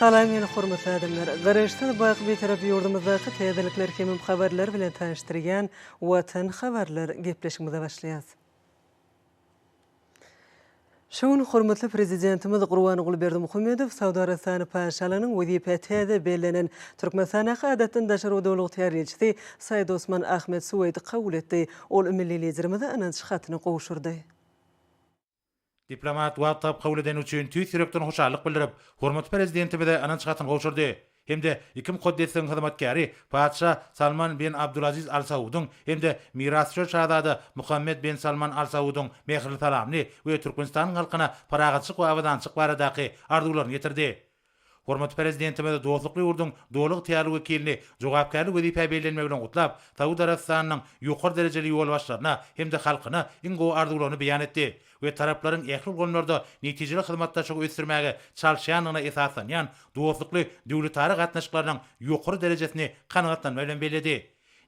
Salam meni hormatly adamlar! Garaşsyz baky Bitarap ýurdumyzdaky täzelikler hemem habarlar bilen tanyşdyrýan Watan habarlar gepleşigimize başlaýas. Şu gün hormatly Prezidentimiz Gurbanguly Berdimuhamedow Saud Arabystany Patyşalygynyň wezipä täze bellenen Türkmenistandaky Adatdan daşary we Doly ygtyýarly ilçisi Said Osman Ahmed Suweýdi kabul etdi. Ol milli Liderimize ynanç hatyny gowşurdy. Diplomat wagt tapyp kabul edeni üçin tüýs ýürekden hoşallyk bildirip, hormatly Prezidentimize ynanç hatyny gowşurdy. Hem-de iki mukaddesligiň hyzmatkäri patyşa Salman ben Abdulaziz Al Saudyň hem-de mirasdüşer şazada Muhammed ben Salman Al Saudyň mähirli salamyny we Türkmenistanyň halkyna parahatçylyk we abadançylyk baradaky arzuwlaryny ýetirdi. Hormatly Prezidentimiz dostlukly ýurduň doly ygtyýarly wekilini jogapkärli wezipä bellenmegi bilen gutlap, Saud Arabystanynyň ýokary derejeli ýolbaşçylaryna hem-de halkyna iň gowy arzuwlaryny beýan etdi. we taraplaryň ähli ulgamlarda netijeli hyzmatdaşlygy ösdürmäge çalyşýandygyna esaslanýan dostlukly döwletara gatnaşyklarynyň ýokary derejesini kanagatlanma bilen belledi.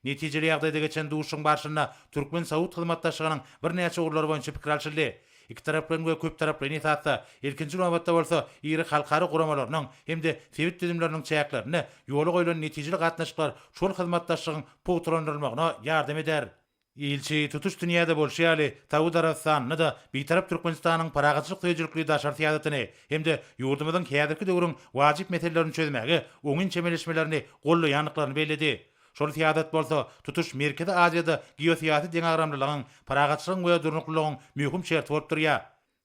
Netijeli ýagdaýda geçen duşuşygyň barşynda türkmen-saud hyzmatdaşlygynyň birnäçe ugurlary boýunça pikir alşyldy. Ikitaraplaýyn we köptaraplaýyn esasda, ilkinji nobatda bolsa iri halkara guramalarynyň hem-de sebit düzümleriniň çäklerinde ýola goýlan netijeli gatnaşyklar şol hyzmatdaşlygyň pugtalandyrylmagyna ýardam eder. Ilçi tutuş dünýäde bolşy ýaly, Saud Arabystanynda-da Bitarap Türkmenistanyň parahatçylyk söýüjilikli daşary syýasatyny hem-de ýurdumyzyň häzirki döwrüň wajyp meselelerini çözmäge oňyn çemeleşmelerini goldaýandyklaryny belledi. Şol syýasat bolsa tutuş Merkezi Aziýada geosyýasy deňagramlylygyň, parahatçylygyň we durnuklylygyň möhüm şerti bolup durýar.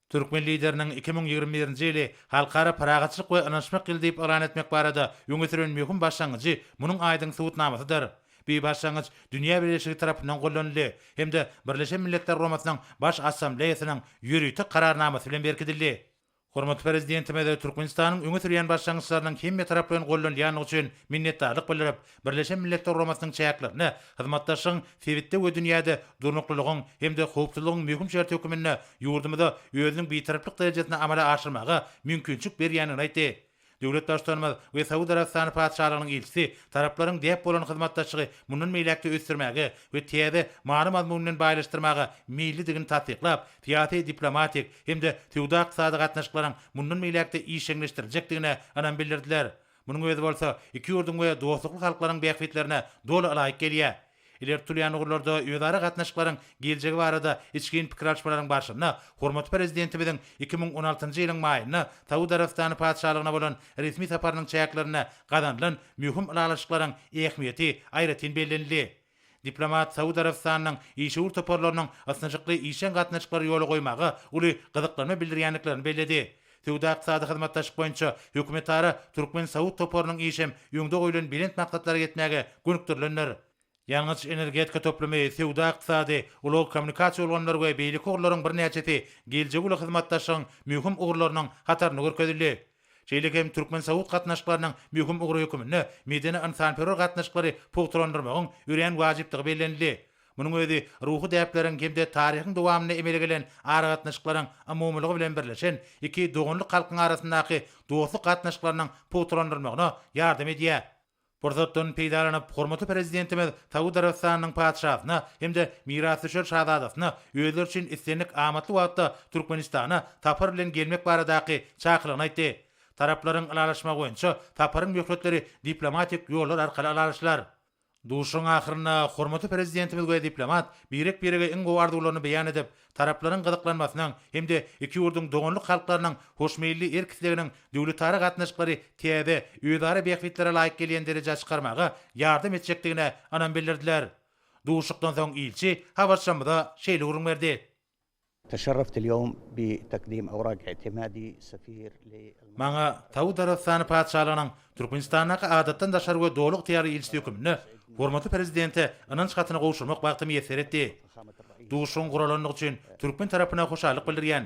Türkmen Lideriniň 2021-nji ýyly Halkara parahatçylyk we ynanyşmak ýyly diýip yglan etmek barada öňe süren möhüm başlangyjy munuň aýdyň subutnamasydyr. Bu başlangyç dünýä bileleşigi tarapyndan gollanyldy hem-de Birleşen Milletler Guramasynyň Baş Assambleýasynyň ýörite Kararnamasy bilen berkidildi. Hormatly Prezidentimiz Türkmenistanyň öňe sürýän başlangyçlarynyň hemmetaraplaýyn gollanylýandygy üçin minnetdarlyk bildirip, Birleşen Milletler Guramasynyň çäklerinde hyzmatdaşlygyň sebitde we dünýäde durnuklylygyň hem-de howpsuzlygyň möhüm şerti höküminde ýurdumyza özüniň Bitaraplyk derejesini amala aşyrmaga mümkinçilik berýändigini aýtdy. Döwlet Baştutanymyz we Saud Arabystany Patyşalygynyň ilçisi taraplaryň däp bolan hyzmatdaşlygy mundan beýläk-de ösdürmäge we täze many-mazmun bilen baýlaşdyrmaga meýillidigini tassyklap, syýasy-diplomatik hem-de söwda-ykdysady gatnaşyklaryň mundan beýläk-de işjeňleşdiriljekdigine ynam bildirdiler. Munuň özi bolsa iki ýurduň we dostlukly halklaryň bähbitlerine doly ylaýyk gelýär. Ileri tutulýan ugurlarda özara gatnaşyklaryň geljegi barada içgin pikir alyşmalaryň barşynda hormatly Prezidentimiziň 2016-njy ýylyň maýynda Saud Arabystany Patyşalygyna bolan resmi saparynyň çäklerinde gazanylan möhüm ylalaşyklaryň ähmiýeti aýratyn bellenildi. Diplomat Saud Arabystanynyň işewür toparlarynyň ysnyşykly işjeň gatnaşyklary ýola goýmaga uly gyzyklanma bildirýändiklerini belledi. Söwda-ykdysady hyzmatdaşlyk boýunça hökümetara türkmen-saud toparynyň işem öňde goýlan belent maksatlara ýetmäge gönükdirilendir. Ýangyç-energetika toplumy, söwda-ykdysady, ulag-kommunikasiýa ulgamlary we beýleki ugurlaryň birnäçesi geljegi uly hyzmatdaşlygyň möhüm ugurlarynyň hatarynda görkezildi. Şeýle hem türkmen-saud gatnaşyklarynyň möhüm ugry höküminde medeni-ynsanperwer gatnaşyklary pugtalandyrmagyň örän wajypdygy bellenildi. Munuň özi ruhy däpleriň hem-de taryhyň dowamynda emele gelen aragatnaşyklaryň umumylygy bilen birleşen iki doganlyk halkyň arasyndaky dostluk gatnaşyklarynyň pugtalandyrylmagyna ýardam edýär. Pursatdan peýdalanyp, hormatly Prezidentimiz Saud Arabystanynyň Patyşasyna hem-de Mirasdüşer şazadasyna özleri üçin islendik amatly wagtda Türkmenistana sapar bilen gelmek baradaky çakylygyny aýtdy. Taraplaryň ylalaşmagy boýunça saparyň möhletleri diplomatik ýollar arkaly ylalaşylar. Duşuşygyň ahyrynda hormatly Prezidentimiz we diplomat birek-birege iň gowy arzuwlaryny beýan edip, taraplaryň gyzyklanmasynyň hem-de iki ýurduň doganlyk halklarynyň hoşmeýilli erk-isleginiň döwletara gatnaşyklary täze, özara bähbitlere laýyk gelýän derejä çykarmaga ýardam etjekdigine ynam bildirdiler. Duşuşykdan soň ilçi habarçymyza şeýle gürrüň berdi. Maňa Saud Arabystany Patyşalygynyň Türkmenistandaky Adatdan daşary we Doly ygtyýarly ilçisi hökmünde hormatly Prezidente ynanç hatyny gowşurmak bagty miýesser etdi. Duşuşygyň guralandygy üçin türkmen tarapyna hoşallyk bildirýän.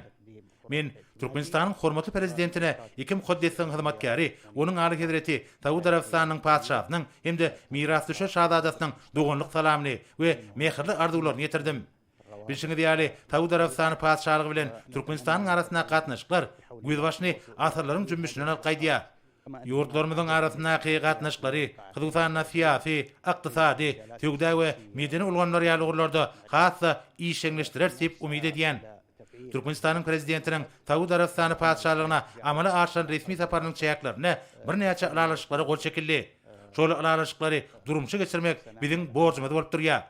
Men Türkmenistanyň hormatly Prezidentine iki mukaddesligiň hyzmatkäri, Onuň Alyhezreti Saud Arabystanynyň Patyşasynyň hem-de Mirasdüşer şazadasynyň doganlyk salamyny we mähirli arzuwlaryny ýetirdim. Bilşiňiz ýaly, Saud Arabystany Patyşalygy bilen Türkmenistanyň arasyndaky gatnaşyklar gözbaşyny asyrlaryň jümmüşinden alyp gaýdýar. Ýurtlarymyzyň arasyndaky gatnaşyklary, hususan-da, syýasy, ykdysady, söwda we medeni ulgamlar ýaly ugurlarda has-da işjeňleşdireris diýip umyt edýän. Türkmenistanyň Prezidentiniň Saud Arabystany Patyşalygyna amala aşyran resmi saparynyň çäklerinde birnäçe ylalaşyklara gol çekildi. Şol ylalaşyklary durmuşa geçirmek biziň borjumyz bolup durýar.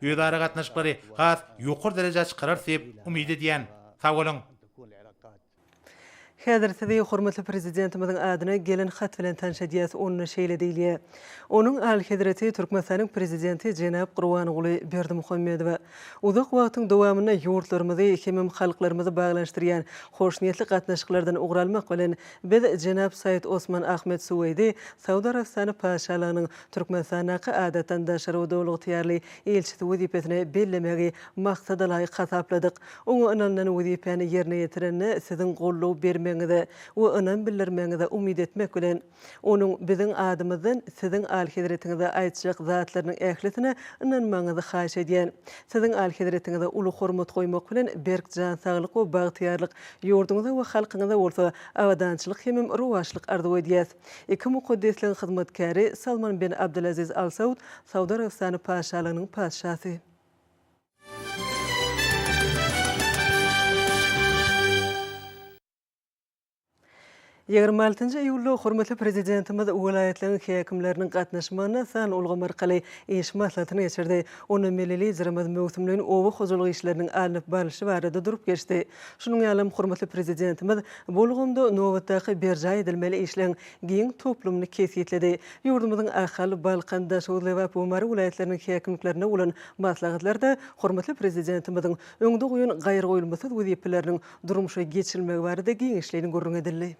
Özara gatnaşyklary has ýokary derejä çykararys diýip umyt edýän. Sag boluň! Häzir sizi hormatly Prezidentimiziň adyna gelen hat bilen tanyş edýäs. Onda şeýle diýilýär, Onuň Alyhezreti Türkmenistanyň Prezidenti jenap Gurbanguly Berdimuhamedowa uzak wagtyň dowamynda ýurtlarymyzy hemem halklarymyzy baglanyşdyrýan hoşniýetli gatnaşyklardan ugur almak bilen, biz jenap Said Osman Ahmed Suweýdi Saud Arabystany Patyşalygynyň Türkmenistandaky Adatdan daşary we Doly ygtyýarly ilçisi wezipesine bellemegi maksadalaýyk hasapladyk. Oňa ynanylan wezipäni ýerine ýetirende siziň goldaw bermegiňize we ynam bildirmegiňize umyt etmek bilen, onuň biziň adymyzdan siziň Alyhezretiňize aýtjak zatlarynyň ählisine ynanmagyňyzy haýyş edýän. Siziň Alyhezretiňize uly hormat goýmak bilen, berk jan saglyk we bagtyýarlyk, ýurduňyza we halkyňyza bolsa abadançylyk hemem rowaçlyk arzuw edýäs. Iki mukaddesligiň hyzmatkäri Salman ben Abdulaziz Al Saud, Saud Arabystany Patyşalygynyň Patyşasy. 26 iýulda hormatly Prezidentimiz welaýatlaryň häkimleriniň gatnaşmagynda sanly ulgam arkaly iş maslahatyny geçirdi. Onda milli Liderimiz möwsümleýin oba hojalyk işleriniň alnyp barlyşy barada durup geçdi. Şunuň ýaly hem hormatly Prezidentimiz bu ulgamda nobatdaky berjaý edilmeli işleň giň toplumyny kesgitledi. Ýurdumyzyň Ahal, Balkan, Daşoguz, Lebap we Mary welaýatlarynyň häkimliklerinde bolan Maslahatlarda hormatly Prezidentimiziň öňde goýan gaýragoýulmasyz wezipeleriniň durmuşa geçirilmegi barada giňişleýin gürrüň edildi.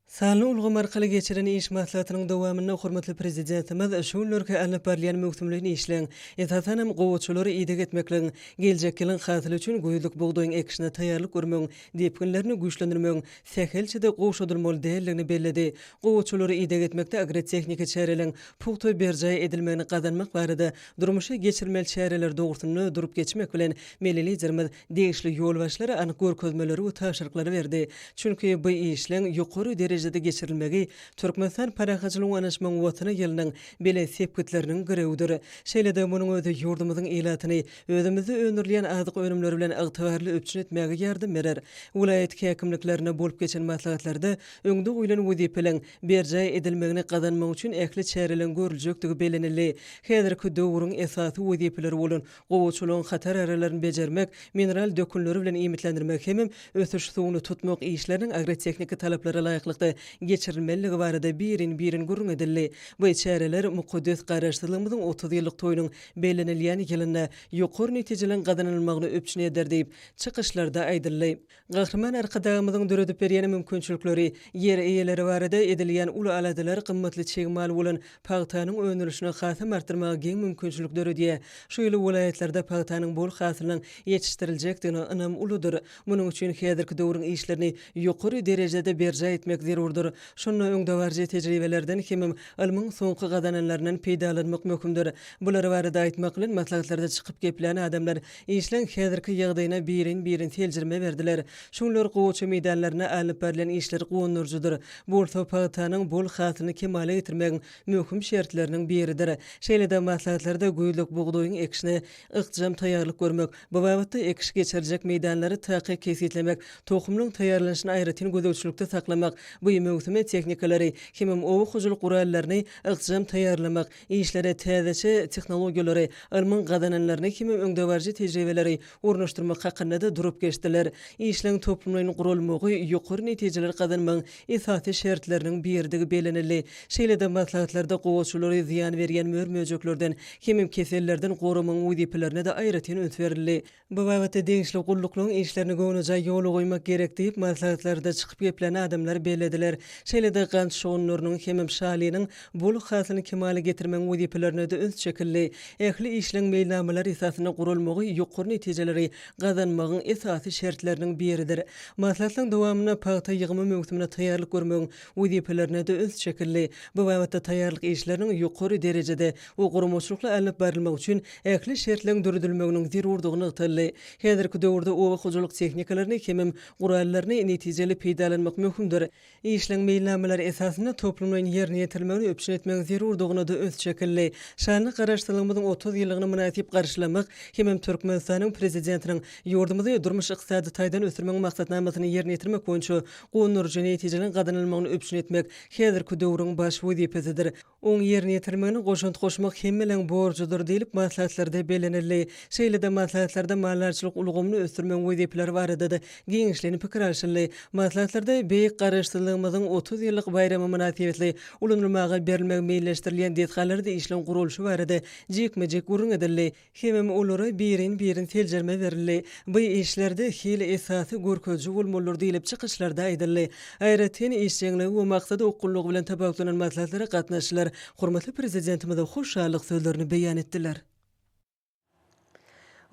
Sanly ulgam arkaly geçirilen iş maslahatynyň dowamynda hormatly Prezidentimiz şu günlerki alnyp barylýan möwsümleýin işleň, esasan hem, gowaçalara ideg etmekligiň, geljek ýylyň hasyly üçin güýzlük bugdaýyň ekişine taýýarlyk görmegiň depginlerini güýçlendirmegiň sähelçe-de gowşadylmaly däldigini belledi. Gowaçalara ideg etmekde agrotehniki çäreleriň pugta berjaý edilmegini gazanmak barada durmuşa geçirilmeli çäreler dogrusynda durup geçmek bilen, milli Liderimiz degişli ýolbaşçylara anyk görkezmeleri we tabşyryklary berdi. Çünki bu işleň ýokary derejede geçirilmegi Türkmenistan parahatçylygyň we ynanyşmagyň Watany ýylynyň belent sepgitleriniň girewidir. Şeýle-de munuň özi ýurdumyzyň ilatyny özümizde öndürilýän azyk önümleri bilen ygtybarly üpjün etmäge ýardam berer. Welaýat häkimliklerinde bolup geçen maslahatlarda öňde goýlan wezipeleriň berjaý edilmegini gazanmak üçin ähli çäreleriň görüljekdigi bellenildi. Häzirki döwrüň esasy wezipeleri bolan gowaçalaryň hatar aralaryny bejermek, mineral dökünleri bilen iýmitlendirmek hemem ösüş suwuny tutmak işleriniň agrotehniki talaplara laýyklykda geçirilmelidigi barada birin-birin gürrüň edildi. Bu çäreler mukaddes Garaşsyzlygymyzyň 30 ýyllyk toýunyň bellenilýän ýylynda ýokary netijeleriň gazanylmagyny üpjün eder diýip, çykyşlarda aýdyldy. Gahryman Arkadagymyzyň döredip berýän mümkinçilikleri, ýer eýeleri barada edilýän uly aladalar gymmatly çig mal bolan pagtanyň öndürilişini hasam artdyrmaga giň mümkinçilik döredýär. Şu ýyl welaýatlarda pagtanyň bol hasylynyň ýetişdiriljekdigine ynam uludyr. Munuň üçin häzirki döwrüň işlerini ýokary derejede berjaý etmek zerurdyr. Şunda öňdebaryjy tejribelerden hemem ylmyň soňky gazananlaryndan peýdalanmak möhümdir. Bular barada aýtmak bilen, maslahatlarda çykyp geplän adamlar işleň häzirki ýagdaýyna birin-birin seljerme berdiler. Şu günler gowaça meýdanlarynda alnyp barylýan işler guwandyryjydyr. Bu bolsa pagtanyň bol hasylyny kemala getirmegiň möhüm şertleriniň biridir. Şeýle-de maslahatlarda güýzlük bugdaýyň ekişine ykjam taýýarlyk görmek, bu babatda ekiş geçiriljek meýdanlary takyk kesgitlemek, tohumlygyň taýýarlanyşyny aýratyn gözegçilikde saklamak, bu möwsüme tehnikalary hemem oba hojalyk gurallaryny ykjam taýýarlamak, işlere täzeçe tehnologiýalary, ylmyň gazananlaryny hemem öňdebaryjy tejribeleri ornaşdyrmak hakynda-da durup geçdiler. Işleň toplumlaýyn guralmagy ýokary netijeleri gazanmagyň esasy şertleriniň biridigi bellenildi. Şeýle-de maslahatlarda gowaçalary zyýan berýän mör-möjeklerden hemem kesellerden goramagyň wezipelerine-de aýratyn üns berildi. Bu babatda degişli gulluklaryň işlerini göwnejaý ýola goýmak gerek diýip, maslahatlarda çykyp geplän adamlar bellediler. Şeýle-de gant şogunlarynyň hemem şalynyň bol hasylyny kemala getirmegiň wezipelerine-de üns çekildi. Ähli işleň meýilnamalar esasynda guralmagy ýokary netijeleri gazanmagyň esasy şertleriniň biridir. Maslahatlaryň dowamynda pagta ýygymy möwsümine taýýarlyk görmegiň wezipelerine-de üns çekildi. Bu babatda taýýarlyk işleriniň ýokary derejede we guramaçylykly alnyp barylmagy üçin ähli şertleriň döredilmeginiň zerurdygy nygtaldy. Häzirki döwürde oba hojalyk tehnikalaryny hemem gurallaryny netijeli peýdalanmak möhümdir. Işleň meýilnamalar esasynda toplumlaýyn ýerine ýetirilmegini üpjün etmegiň zerurdygyna-da üns çekildi. Şanly Garaşsyzlygymyzyň 30 ýyllygyny mynasyp garşylamak hemem Türkmenistanyň Prezidentiniň ýurdumyzy durmuş-ykdysady taýdan ösdürmegiň maksatnamasyny ýerine ýetirmek boýunça guwandyryjy netijeleriň gazanylmagyny üpjün etmek häzirki döwrüň baş wezipesidir. Oň ýerine ýetirilmegine goşant goşmak hemmeleň borjudyr diýlip, maslahatlarda bellenildi. Şeýle-de maslahatlarda maldarçylyk ulgamyny ösdürmegiň wezipeleri barada-da giňişleýin pikir alşyldy. Maslahatlarda beýik Garaşsyzlygymyzyň 30 ýyllyk baýramy mynasybetli ulanylmaga berilmegi meýilleşdirilýän desgalarda işleň guralyşy barada jikme-jik gürrüň edildi. Hemem olara birin-birin seljerme berildi. Bu işlerde hil esasy görkeziji bolmalydyr diýlip, çykyşlarda aýdyldy. Aýratyn işjeňligi we maksada okgunlygy bilen tapawutlanan maslahatlara gatnaşyjylar hormatly Prezidentimize hoşallyk sözlerini beýan etdiler.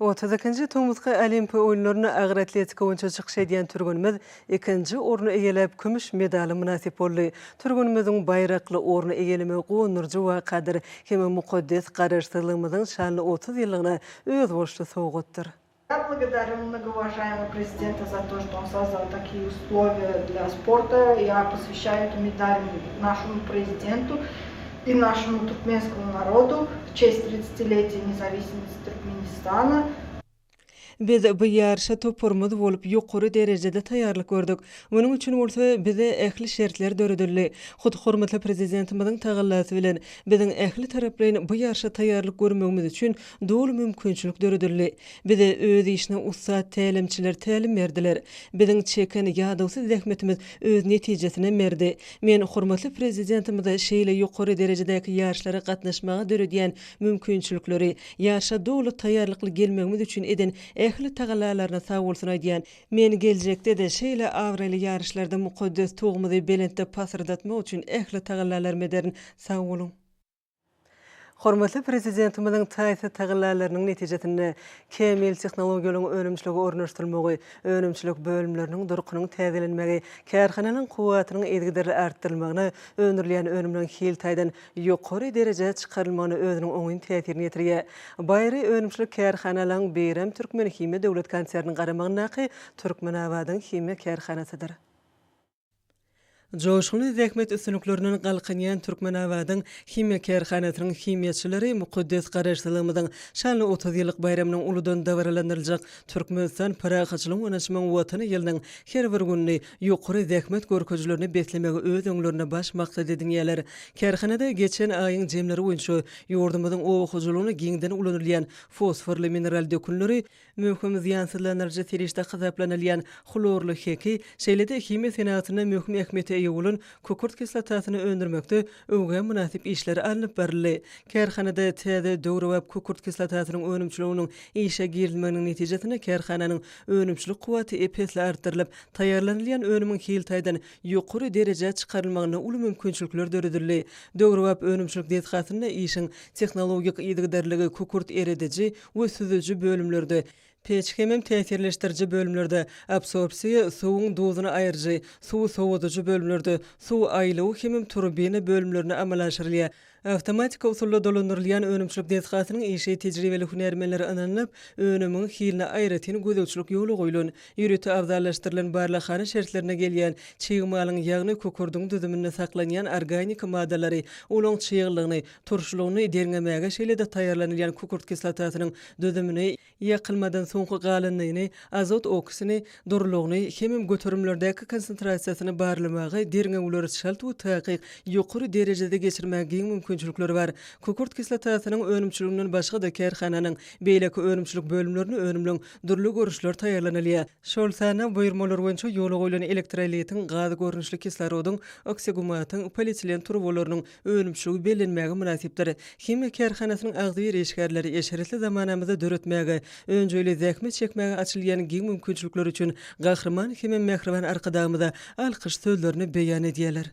32-nji tomusky Olimpiýa oýunlarynda agyr atletika boýunça çykyş edýän türgenimiz ikinji orny eýeläp, kümüş medala mynasyp boldy. Türgenimiziň baýrakly orny eýelemegi guwandyryjy wakadyr hemem mukaddes Garaşsyzlygymyzyň şanly 30 ýyllygyna özboluşly sowgatdyr. Я благодарю многоуважаемого президента за то, что он создал такие условия для спорта. Я посвящаю эту медаль нашему президенту и нашему туркменскому народу в честь 30-летия независимости Туркменистана. Biz bu ýaryşa toparymyz bolup ýokary derejede taýýarlyk gördük. Munuň üçin bolsa bize ähli şertler döredildi. Hut hormatly Prezidentimiziň tagallasy bilen biziň ähli taraplaýyn bu ýaryşa taýýarlyk görmegimiz üçin doly mümkinçilik döredildi. Bize öz işine ussat tälimçiler tälim berdiler. Biziň çeken ýadawsyz zähmetimiz öz netijesinem berdi. Men hormatly Prezidentimize şeýle ýokary derejedäki ýaryşlara gatnaşmaga döredýän mümkinçilikleri, Ýaşa doly taýýarlykly gelmegimiz üçin eden ähli tagallalaryna sagbolsun aýdýan. Men geljekde-de şeýle abraýly ýaryşlarda mukaddes Tugumyzy belentde pasyrdatmak üçin ähli tagallalarymy ederin. Sag boluň! Hormatly Prezidentimiziň taýsyz tagallalarynyň netijesinde kämil tehnologiýalaryň önümçilige ornaşdyrylmagy, önümçilik bölümleriniň durkunyň täzelenmegi, kärhanalaryň kuwwatynyň yzygiderli artdyrylmagyna, öndürilýän önümleriň hil taýdan ýokary derejä çykarylmagyna özüniň oňyn täsirini ýetirýär. Baýry önümçilik kärhanalaryň birem Türkmenhimiýa döwlet konserniniň garamagyndaky Türkmenabadyň himiýa kärhanasydyr. Joşgunly zähmet üstünliklerinden galkynýan Türkmenabadyň himiýa kärhanasynyň himiýaçylary mukaddes Garaşsyzlygymyzyň şanly 30 ýyllyk baýramynyň uludan dabaralandyryljak Türkmenistan parahatçylygyň we ynanyşmagyň Watany ýylynyň her bir gününi ýokary zähmet görkezijilerine beslemegi öz öňlerinde baş maksat edinýärler. Kärhanada geçen aýyň jemleri boýunça ýurdumyzyň oba hojalygynda giňden ulanylýan fosforly mineral dökünleri, möhüm zyýansyzlandyryjy serişde hasaplanylýan hlorly heki, şeýle-de himiýa senagatynda möhüm ähmiýete eýe bolan kükürt kislotasyny öndürmekde öwgä mynasyp işler alnyp baryldy. Kärhanada täze döwrebap kükürt kislotasynyň önümçiliginiň işe girizilmeginiň netijesinde kärhananyň önümçilik kuwwaty ep-esli artdyrylyp, taýýarlanylýan önümiň hil taýdan ýokary derejä çykarylmagynda uly mümkinçilikler döredildi. Döwrebap önümçilik desgasynda işiň tehnologik yzygiderligi kükürt erediji we süzüji bölümlerde, peç hemem täsirleşdiriji bölümlerde, absorbsiýa, suwuň duzuny aýryjy, suwy sowadyjy bölümlerde, suw aýlawy hemem turbina bölümlerinde amala aşyrylýar. Awtomatika usulda dolandyrylýan önümçilik desgasynyň işi tejribeli hünärmenlere ynanylyp, önümiň hiline aýratyn gözegçilik ýola goýlan. Ýörite abzallaşdyrylan barlaghana şertlerinde gelýän çig malyň, ýagny kükürdiň düzüminde saklanýan organiki maddalary, olaň çyglylygyny, turşulygyny derňemäge, şeýle-de taýýarlanylýan kükürt kislotasynyň düzümini, ýakylmadan soňky galyndyny, azot okisini, durulygyny hemem göterimlerdäki konsentrasiýasyny barlamaga, derňewleri çalt we takyk, ýokary derejede geçirmäge giň mümkinçilikleri bar. Kükürt kislotasynyň önümçiliginden başga-da kärhananyň beýleki önümçilik bölümlerinde önümleň dürli görnüşleri taýýarlanylýar. Şol sanda buýurmalar boýunça ýola goýlan elektrolitiň, gaz görnüşli kislorodyň, oksigumatyň, polietilen turbalarynyň, önümçiligi bellenmäge mynasypdyr. Himiýa kärhanasynyň agzybir işgärleri eşretli zamanamyzda döretmäge, önjeýli zähmet çekmäge açylýan giň mümkinçilikler üçin Gahryman hemem mähriban Arkadagymyza alkyş sözlerini beýan edýärler.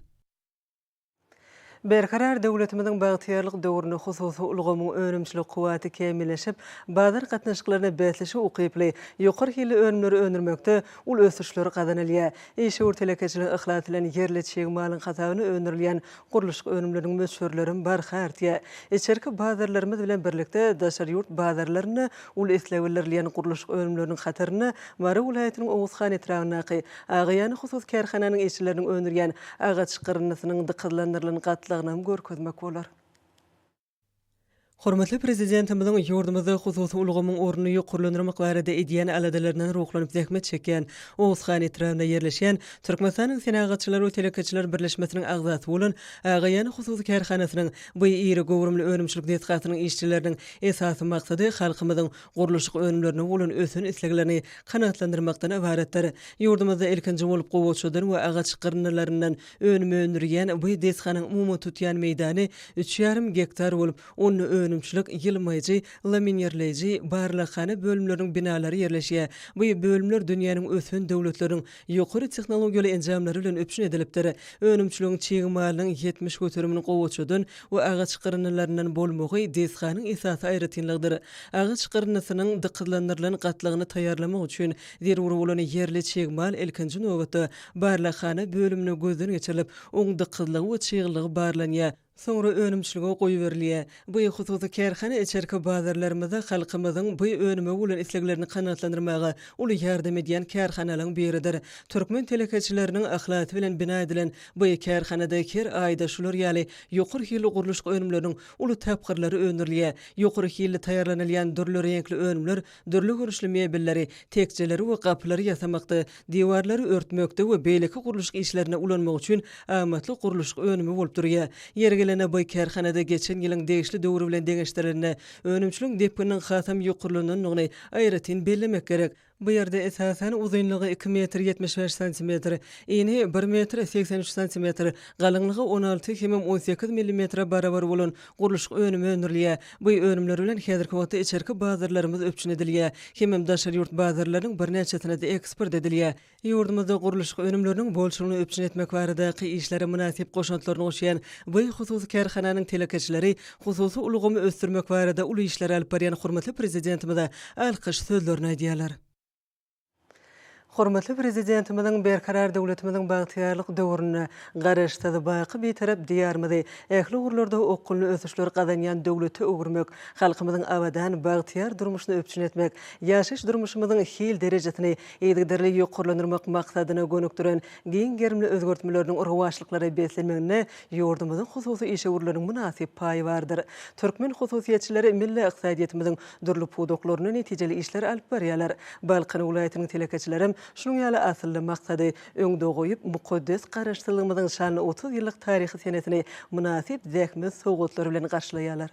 Berkarar döwletimiziň bagtyýarlyk döwründe hususy ulgamyň önümçilik kuwwaty kämilleşip, bazar gatnaşyklaryna bäsleşige ukyply, ýokary hilli önümleri öndürmekde uly ösüşler gazanylýar. Işewür telekeçiligiň yhlasy bilen ýerli çig malyň hasabyna öndürilýän gurluşyk önümleriniň möçberlerem barha artýar. Içerki bazarlarymyz bilen birlikde, daşary ýurt bazarlarynda uly isleg bildirilýän gurluşyk önümleriniň hatarynda Mary welaýatynyň Oguzhan etrabyndaky Agaýany hususy kärhananyň işçileriniň öndürýän agaç gyryndysynyň dykyzlandyrylan gatlagynam görkezmek bolar. Hormatly Prezidentimiziň ýurdumyzda hususy ulgamyň ornuny ýokarlandyrmak barada edýän aladalaryndan ruhlanyp zähmet çekýän Oguzhan etrabynda ýerleşýän Türkmenistanyň Senagatçylar we telekeçiler birleşmesiniň agzasy bolan Agaýany hususy kärhanasynyň bu iri göwrümli önümçilik desgasynyň işçileriniň esasy maksady halkymyzyň gurluşyk önümlerine bolan ösen isleglerini kanagatlandyrmakdan ybaratdyr. Ýurdumyzda ilkinji bolup gowaçadan we agaç gyryndylaryndan önüm öndürýän bu desganyň umumy tutýan meýdany üç ýarym gektar bolup, onda önümçilik, ýylmaýjy, laminirleýji, barlaghana bölümleriniň binalary ýerleşýär. Bu bölümler dünýäniň ösen döwletleriniň ýokary tehnologiýaly enjamlary bilen üpjün edilipdir. Önümçiligiň çig malynyň 70 göteriminiň gowaçadan we agaç gyryndylaryndan bolmagy desganyň esasy aýratynlygydyr. Agaç gyryndysynyň dykyzlandyrylan gatlagyny taýýarlamak üçin zerur bolan ýerli çig mal ilkinji nobatda barlaghana bölüminde gözden geçirilip, oň dykyzlygy we çyglylygy barlanýar. Soňra önümçilige goýberilýär. Bu hususy kärhana içerki bazarlarymyzda halkymyzyň bu önüme bolan isleglerini kanagatlandyrmaga uly ýardam edýän kärhanalaryň biridir. Türkmen telekeçileriniň yhlasy bilen bina edilen bu kärhanada her aýda şular ýaly ýokary hilli gurluşyk önümleriniň uly tapgyrlary öndürilýär. Ýokary hilli taýýarlanylýan dürli reňkli önümler dürli görnüşli mebelleri, tekjeleri we gapylary ýasamakda, diwarlary örtmekde we beýleki gurluşyk işlerinde ulanmak üçin amatly gurluşyk önümi bolup durýar. Ýeri gelende, bu kärhanada geçen ýylyň degişli döwri bilen deňeşdirilende, önümçiligiň depgininiň hasam ýokarlanandygyny aýratyn bellemek gerek. Bu ýerde, esasan, uzynlygy iki metr 75 santimetr, ini bir metr 83 santimetr, galyňlygy 16 hemem 18 millimetre barabar bolan gurluşyk önümi öndürilýär. Bu önümler bilen häzirki wagtda içerki bazarlarymyz üpjün edilýär hemem daşary ýurt bazarlarynyň birnäçesine-de eksport edilýär. Ýurdumyzda gurluşyk önümleriniň bolçulygyny üpjün etmek baradaky işlere mynasyp goşantlaryny goşýan bu hususy kärhananyň telekeçileri hususy ulgamy ösdürmek barada uly işleri alyp barýan hormatly Prezidentimize alkyş sözlerini aýdýarlar. Hormatly Prezidentimiziň Berkarar döwletimiziň bagtyýarlyk döwründe Garaşsyz, baky Bitarap Diýarymyzy ähli ugurlarda okgunly ösüşler gazanýan döwlete öwürmek, halkymyzyň abadan, bagtyýar durmuşyny üpjün etmek, ýaşaýyş-durmuşymyzyň hil derejesini yzygiderli ýokarlandyrmak maksadyna gönükdiren giň gerimli özgertmeleriniň rowaçlyklara beslenmeginde ýurdumyzyň hususy işewürleriniň mynasyp paýy bardyr. Türkmen hususyýetçileri milli ykdysadyýetimiziň dürli pudaklarynda netijeli işleri alyp barýarlar. Balkan welaýatynyň telekeçilerem şunuň ýaly asylly maksady öňde goýup, mukaddes Garaşsyzlygymyzyň şanly 30 ýyllyk taryhy senesini mynasyp zähmet sowgatlary bilen garşylaýarlar.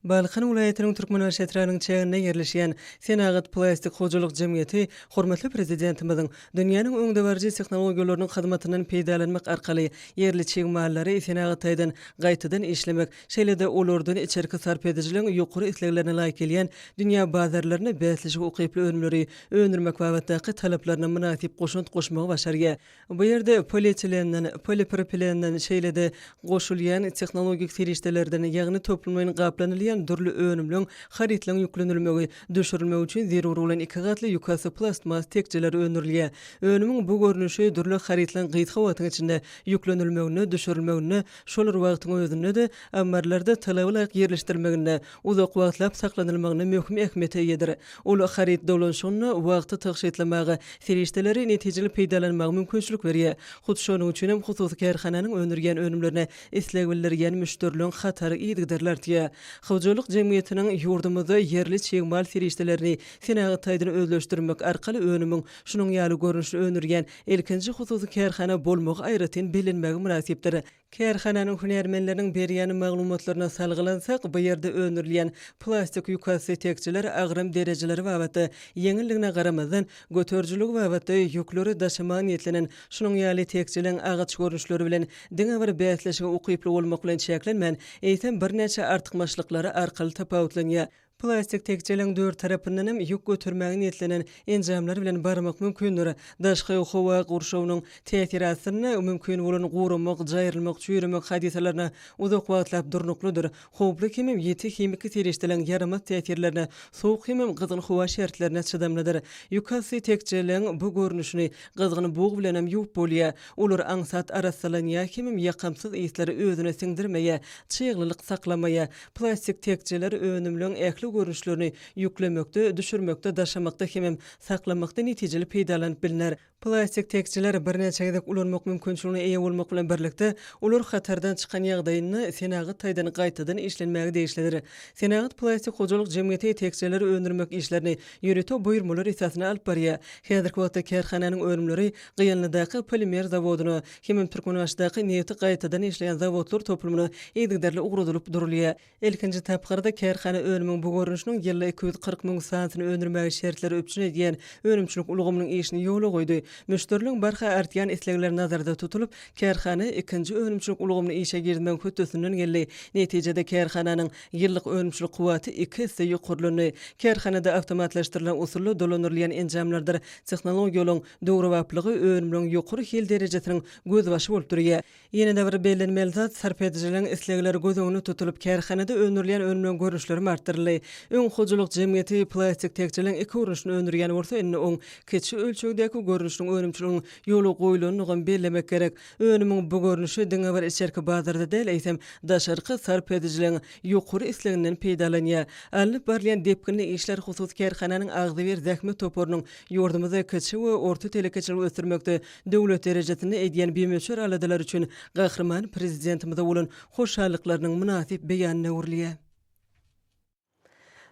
Balkan welaýatynyň Türkmenbaşy etrabynyň çäginde ýerleşýän Senagat plastik hojalyk jemgyýeti hormatly Prezidentimiziň dünýäniň öňdebaryjy tehnologiýalarynyň hyzmatyndan peýdalanmak arkaly ýerli çig mallary senagat taýdan gaýtadan işlemek, şeýle-de olardan içerki sarp edijileriň ýokary isleglerine laýyk gelýän dünýä bazarlarynda bäsleşige ukyply önümleri öndürmek babatdaky talaplaryna mynasyp goşant goşmagy başarýar. Bu ýerde polietilenden, polipropilenden, şeýle-de goşulýan tehnologik serişdelerden, ýagny toplumlaýyn gaplanylýan dürli önümleň, harytlaryň ýüklenilmegi, düşürilmegi üçin zerur bolan iki gatly ýükasty plastmas tekjeler öndürilýär. Önümiň bu görnüşi dürli harytlaryň gysga wagtyň içinde ýüklenilmeginde, düşürilmeginde, Şol bir wagtyň özünde-de, ammarlarda talaba laýyk ýerleşdirilmeginde, uzak wagtlap saklanylmagynda möhüm ähmiýete eýedir. Ol haryt dolanyşygynda wagty tygşytlamaga, serişdeleri netijeli peýdalanmaga mümkinçilik berýär. Hut şonuň üçin hem hususy kärhananyň öndürýän önümlerine isleg bildirýän müşderileriň hatary yzygiderli artýar. Hojalyk jemgyýetiniň ýurdumyzda ýerli çig mal serişdelerini senagat taýdan özleşdirmek arkaly önümiň şunuň ýaly görnüşini öndürýän Ilkinji hususy kärhana bolmagy aýratyn bellenmäge mynasypdyr. Kärhananyň hünärmenleriniň berýän maglumatlaryna salgylansak, bu ýerde öndürilýän plastik ýükasty tekjeler agram derejeleri babatda ýeňilligine garamazdan, göterijiligi babatda ýükleri daşamaga niýetlenen şunuň ýaly tekjeleň agaç görnüşleri bilen diňe bir bäsleşige ukyply bolmak bilen çäklenmän, eýsem birnäçe artykmaçlyklary arkaly tapawutlanýar. Plastik tekjeleriň dört tarapyndan hem ýük götermäge niýetlenen enjamlar bilen barmak mümkindir. Daşky howa gurşawynyň täsiri astynda mümkin bolan guramak, jaýrylmak, çüýremek hadysalaryna uzak wagtlap durnuklydyr. Howply hemem ýiti himiki serişdeleriň ýaramaz täsirlerine, sowuk hemem gyzgyn howa şertlerine çydamlydyr. Ýükasty tekjeleriň bu görnüşini gyzgyn bug bilenem ýuwup bolýar. Olar aňsat arassalanýar hemem ýakamsyz yslary özüne siňdirmeýär, çyglylyk saklamaýar. Plastik tekjeler önümleň ähli görnüşlerini ýüklemekde, düşürmekde, daşamakda hemem saklamakda netijeli peýdalanyp bilner. Plastik tekjeler birnäçe gezek ulanmak mümkinçiligine eýe bolmak bilen birlikde, olar hatardan çykan ýagdaýynda senagat taýdan gaýtadan işlenmäge degişlidir. Senagat plastik hojalyk jemgyýeti tekjeleri öndürmek işlerini ýörite buýurmalar esasynda alyp barýar. Häzirki wagtda kärhananyň önümleri Gyýanlydaky polimer zawodyna hemem Türkmenbaşydaky nebti gaýtadan işleýän zawodlar toplumyna yzygiderli ugradylyp durulýar. Ilkinji tapgyrda kärhana önümiň bu görnüşiniň ýylda 240 müň sanysyny öndürmäge şertleri üpjün edýän önümçilik ulgamynyň işini ýola goýdy. Müşderileriň barha artýan islegleri nazarda tutulyp, kärhana ikinji önümçilik ulgamyny işe girizmegiň hötdesinden geldi. Netijede kärhananyň ýyllyk önümçilik kuwwaty iki esse ýokarlandy. Kärhanada awtomatlaşdyrylan usulda dolandyrylýan enjamlardyr tehnologiýalaryň döwrebaplygy önümleriň ýokary hil derejesiniň gözbaşy bolup durýar. Ýene-de bir bellenmeli zat, sarp edijileriň islegleri göz öňünde tutulyp, kärhanada öndürilýän önümleriň görnüşlerem artdyryldy. Öň hojalyk jemgyýeti plastik tekjeleriň iki görnüşini öndürýän bolsa, indi oň kiçi ölçegdäki görnüşiniň önümçiliginiň ýola goýulandygam bellemek gerek. Önümiň bu görnüşi diňe bir içerki bazarda däl, eýsem, daşarky sarp edijileriň ýokary isleginden peýdalanýar. Alnyp barylýan depginli işler hususy kärhananyň agzybir zähmet toparynyň Ýurdumyzda kiçi we orta telekeçiligi ösdürmekde döwlet derejesinde edýän bimöçber aladalary üçin Gahryman Prezidentimize bolan hoşallyklarynyň mynasyp beýanyna öwrülýär.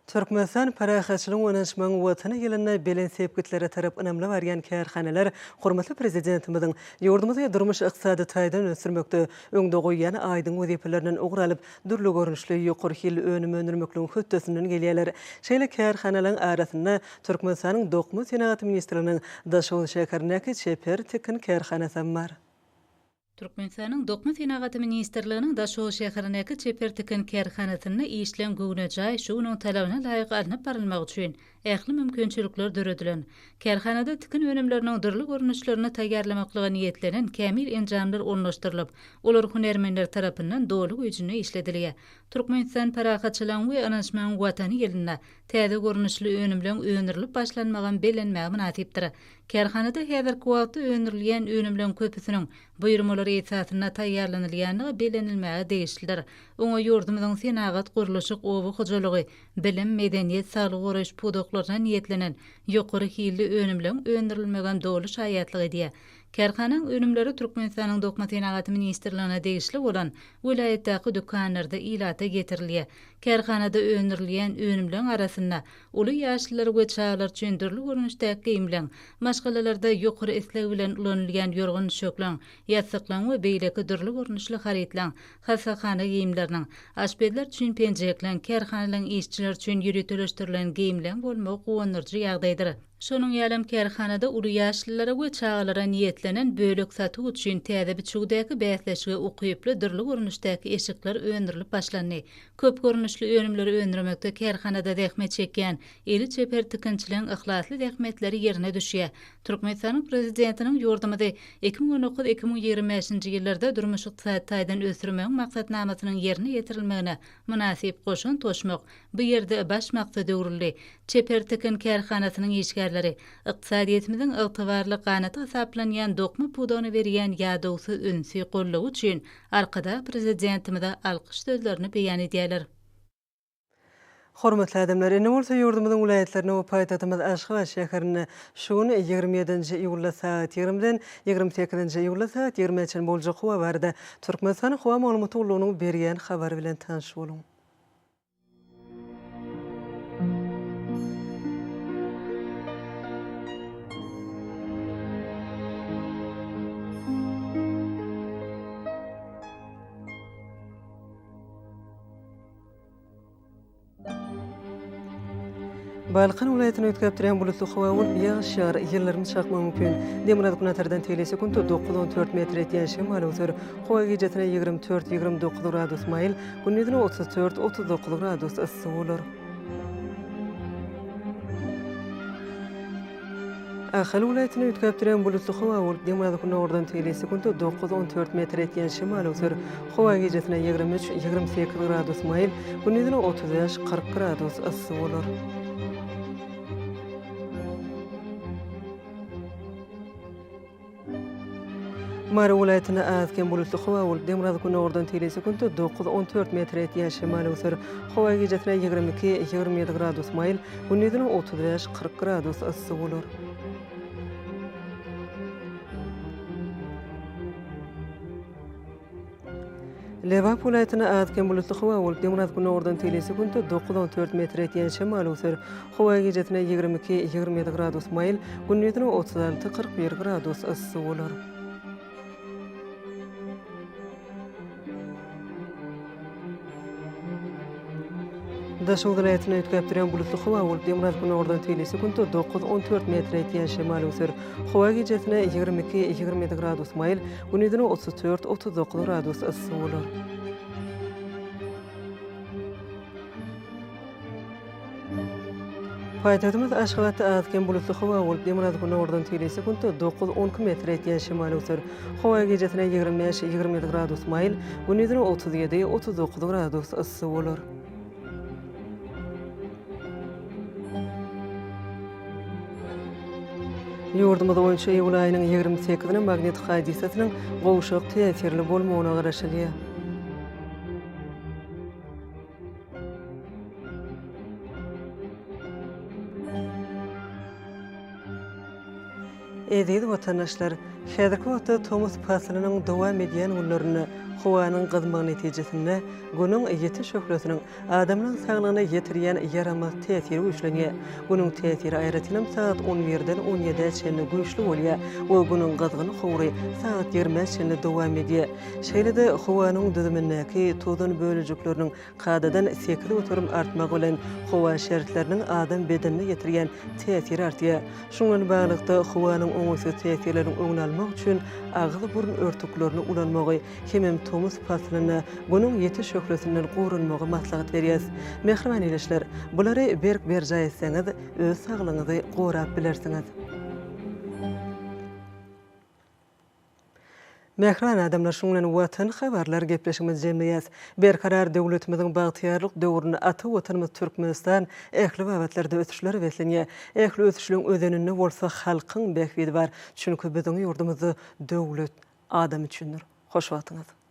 Türkmenistan parahatçylygyň we ynanyşmagyň Watany ýylynda belent sepgitlere tarap ynamly barýan kärhanalar hormatly Prezidentimiziň ýurdumyzy durmuş-ykdysady taýdan ösdürmekde öňde goýýan aýdyň wezipelerinden ugur alyp, dürli görnüşli ýokary hilli önüm öndürmekligiň hötdesinden gelýärler. Şeýle kärhanalaryň arasynda Türkmenistanyň Dokma senagaty ministrliginiň Daşoguz şäherindäki Çeper tikin kärhanasam bar. Türkmenistanyň Dokma senagaty ministrliginiň Daşoguz şäherindäki Çeper tikin kärhanasynda işleň göwnejaý, şu günüň talabyna laýyk alnyp barylmagy üçin ähli mümkinçilikler döredilen. Kärhanada tikin önümleriniň dürli görnüşlerini taýýarlamaklyga niýetlenen kämil enjamlar ornaşdyrylyp, olar hünärmenler tarapyndan doly güýjünde işledilýär. Türkmenistan parahatçylygyň we ynanyşmagyň Watany ýylynda täze görnüşli önümleň öndürilip başlanmagam bellenmäge mynasypdyr. Kärhanada häzirki wagtda öndürilýän önümleň köpüsiniň buýurmalar esasynda taýýarlanylýandygy bellenilmäge degişlidir. Oňa ýurdumyzyň senagat, gurluşyk, oba hojalygy, bilim, medeniýet, saglygy goraýyş pudaklaryna niýetlenen ýokary hilli önümleň öndürilmegem doly şaýatlyk edýär. Kärhanaň önümleri Türkmenistanyň Dokma senagaty ministrligine degişli bolan welaýatdaky dükanlarda ilata ýetirilýär. Kärhanada öndürilýän önümleň arasynda uly ýaşlylar we çagalar üçin dürli görnüşdäki geýimleň, maşgalalarda ýokary isleg bilen ulanylýan ýorgan-düşekleň, ýassyklaň we beýleki dürli görnüşli harytlaň, hassahana geýimleriniň, aşpezler üçin penjekleň, kärhanalaryň işçileri üçin ýöriteleşdirilen geýimleň bolmagy guwandyryjy ýagdaýdyr. Şonuň ýalam kärhanada uly ýaşlylara we çagalara niýetlenen bölek satuw üçin täze biçüwdäki bäsleşige ukyply dürli görnüşdäki eşikler öndürilip başlandy. Köp görnüşli önümleri öndürmekde kärhanada zähmet çekýän eli çeper tikinçileň yhlasly zähmetleri ýerine düşýär. Türkmenistanyň Prezidentiniň ýurdumyzy 2019, 2025-nji ýyllarda durmuş-ykdysady taýdan ösdürmegiň maksatnamasynyň ýerine ýetirilmegine mynasyp goşant goşmak bu ýerde baş maksada öwrüldi. Çeper tikin kärhanasynyň işgärleri ykdysadyýetimiziň ygtybarly ganaty hasaplanýan dokma pudagyna berýän ýadawsyz ünsi, goldawy üçin Arkadag Prezidentimize alkyş sözlerini beýan edýärler. Hormatly adamlar, indi bolsa ýurdumyzyň welaýatlarynda we paýtagtymyz Aşgabat şäherinde şu gün, 27-nji iýulda sagat ýigrimiden 28-nji iýulda sagat ýigrimä çenli boljak howa barada Türkmenistanyň Howa maglumat gullugynyň berýän habary bilen tanyş boluň. Balkan welaýatynda üýtgäp durýan bulutly howa bolup, ýagyş ýagar, ýyldyrym çakmagy mümkin. Demirgazyk-günortadan tegelek sekuntda dokuz-on dört metr etýän şemal öwser. Howa gijesine 24, 29 gradus maýyl, gündizine 34, 39 gradus yssy bolar. Ahal welaýatynda üýtgäp durýan bulutly howa bolup, demirgazyk-gündogardan tegelek sekuntda dokuz-on dört metr etýän şemal öwser. Howa gijesine 23, 28 gradus maýyl, gündizine 35, 40 gradus yssy bolar. Mary welaýatynda az-kem bulutly howa bolup, demirgazyk-gündogardan tegelek sekuntda dokuz, 14 metr etýän şemal öwser. Howa gijesine 22, 27 gradus maýyl, gündizine 35, 40 gradus yssy bolar. Lebap welaýatynda az-kem bulutly howa bolup, demirgazyk-gündogardan tegelek sekuntda dokuz, 14 metr etýän şemal öwser. Howa gijesine 22, 27 gradus maýyl, gündizine 36, 41 gradus yssy bolar. Daşoguz welaýatynda üýtgäp durýan bulutly howa bolup, demirgazyk-gündogardan tegelek sekuntda dokuz, 14 metr etýän şemal öwser. Howa gijesine 22, 27 gradus maýyl, gündizine 34, 39 gradus yssy bolar. Paýtagtymyz Aşgabatda az-kem bulutly howa bolup, demirgazyk-gündogardan tegelek sekuntda dokuz, 12 metr etýän şemal öwser. Howa gijesine 25, 27 gradus maýyl, gündizine 37, 39 gradus yssy bolar. Ýurdumyz boýunça iýul aýynyň 28-ine magnit hadysasynyň gowşak täsirli bolmagyna garaşylýar. Eziz watandaşlar! Häzirki wagtda tomus paslynyň dowam edýän günlerinde howanyň gyzmagy netijesinde Günüň ýiti şöhlesiniň adamlaryň saglygyna ýetirýän ýaramaz täsiri güýçlenýär. Günüň täsiri aýratynam sagat on birden on ýedä çenli güýçli bolýar we Günüň gyzgyn howry sagat ýigrimä çenli dowam edýär. Şeýle-de howanyň düzümindäki tozan bölejikleriniň kadadan 8% artmagy bilen howa şertleriniň adam bedenine ýetirýän täsiri artýar. Şunuň bilen baglylykda, howanyň oňaýsyz täsirleriniň öňüni almak üçin agyz-burun örtüklerini ulanmagy hemem tomus paslynda Günüň ýiti şöhlesinden goranmagy maslahat berýäris. Mähriban ildeşler, bulary berk berjaý etseňiz, öz saglygyňyzy gorap bilersiňiz. Mähriban adamlar şunuň bilen Watan habarlar gepleşigimizi jemleýäs. Berkarar döwletimiziň bagtyýarlyk döwründe ata Watanymyz Türkmenistan ähli babatlarda ösüşlere beslenýär. Ähli ösüşleň özeninde bolsa halkyň bähbidi bar. Çünki biziň ýurdumyzda döwlet adam üçindir. Hoş wagtyňyz.